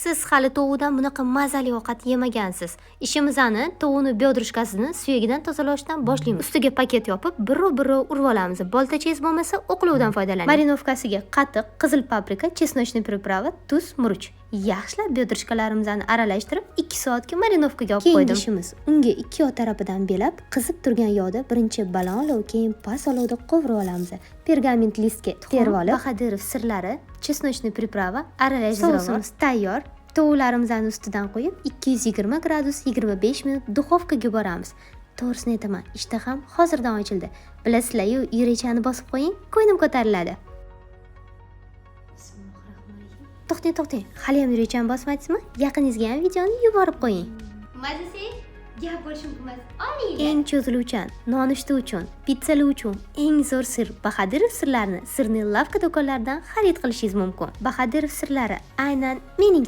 Siz hali tovuqdan bunaqa mazali ovqat yemagansiz. Ishimizni tovuqni бёдрышка sini suyagidan tozalashdan boshlaymiz. Ustiga paket yopib, birrov-birrov urib olamiz. Boltachangiz bo'lmasa, o'qlovdan foydalaning. Мариновка siga qatiq, qizil paprika, чесночный приправа, tuz, murch. Yaxshilab бёдрышка larimizni aralashtirib, 2 soatga мариновка ga olib qo'ydim. Keyingi ishimiz unga ikki yoq tarafidan belab, qizib turgan yog'da birinchi baland olov, keyin past olovda qovurib olamiz. Пергамент listga terib olib, Bahodirov sirlari, чесночный приправа, aralash. Sousimiz tayyor. Tovuqlarimizni ustidan qo'yib, 220 gradus 25 minut духовка ga yuboramiz. To'g'risini aytaman, ishtaham hozirdan ochildi. Bilasizlar-yu, yurakchani bosib qo'ying, ko'nglim ko'tariladi. To'xtang, to'xtang. Haliyam yurakchani bosmadingizmi? Yaqiningizga ham videoni yuborib qo'ying. Mazasi gap bo'lishi mumkin emas. Olinglar. Eng cho'ziluvchan, nonushta uchun, pitsalar uchun eng zo'r sir Bahodirov sirlarini Сырный лавка do'konlaridan xarid qilishingiz mumkin. Bahodirov sirlari aynan mening